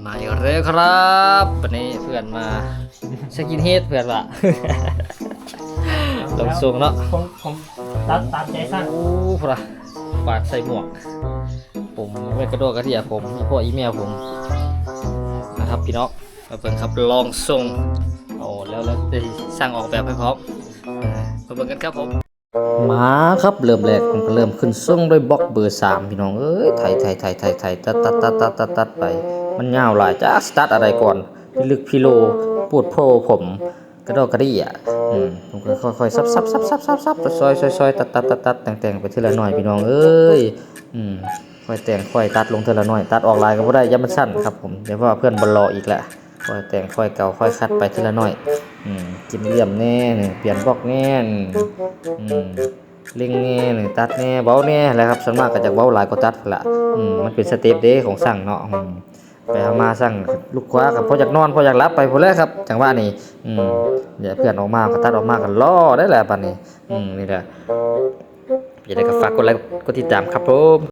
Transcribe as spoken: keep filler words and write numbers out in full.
มาอีกแล้วครับ วันนี้เพื่อนมาสกินเฮดเพื่อนละ ลองส่งเนาะ ผมผมตัดตามใจสั่ง โอ้พระปาดใส่หมวก ผมไม่กระโดดกระเดียผมอีพ่ออีแม่ผมนะครับพี่น้อง มาเบิ่งครับลองส่ง เอาแล้วแล้วจะสั่งออกแบบให้พร้อมมาเบิ่งกันครับผม มาครับเริ่มแรกผมก็เริ่มขึ้นส่งด้วยบล็อกเบอร์สามพี่น้องเอ้ยไถไถไถไถไถตัดตัดตัดตัดตัดตัดไป มันยาวหลายจ้าสตัดอะไรก่อนพิลึกพิโลปูดโพผมกระดอกกระเดี่ยอืมผมก็ค่อยๆซับซับซับซับซับซับซอยซอยซอยตัดตัดตัดตัดแต่งแต่งไปทีละหน่อยพี่น้องเอ้ยอืมค่อยแต่งค่อยตัดลงทีละหน่อย ตัดออกหลายก็บ่ได้ย่านมันสั้นครับผมเดี๋ยวว่าเพื่อนบ่รออีกละค่อยแต่งค่อยเกาค่อยคัดไปทีละหน่อยอืมกินเหลี่ยมแน่นี่เปลี่ยนบล็อกแน่นี่อืม เล็งแน่นี่ตัดแน่เว้าแน่แหละครับส่วนมากก็จะเว้าหลายกว่าตัดละอืมมันเป็นสเต็ปเด้ของสั่งเนาะอืมไปหามาสั่งลูกค้ากับพออยากนอนพออยากหลับไปพู้นแหละครับจังหวะนี้อืมเดี๋ยวเพื่อนออกมาก็ตัดออกมากันรอได้แหละบัดนี้อืมนี่แหละอย่าได้ก็ฝากกดไลค์กดติดตามครับผม